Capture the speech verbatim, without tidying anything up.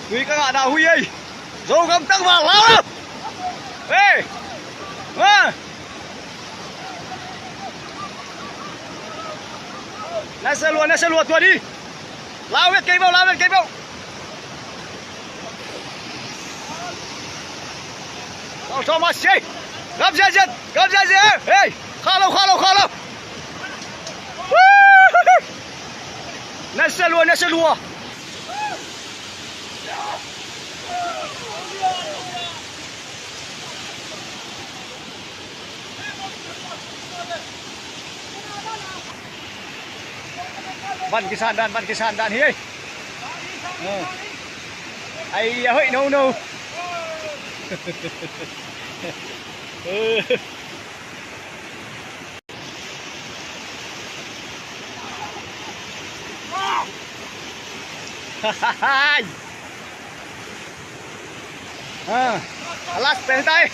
Tui ka ngahna hui ei. Zogam tangval lau lau. Ei. Ha. Nasia lua, nasia lua tua di. Lau vet kei bau, lau vet kei bau. Lau Thomas ei. Gam ziazia, gam ziazia ei. Ei. Kha lo, kha lo, kha lo. Nasia lua, nasia lua. Van kisan dan, van kisan dan hi ei. Ai a hoih no no. Ah, alas pentai.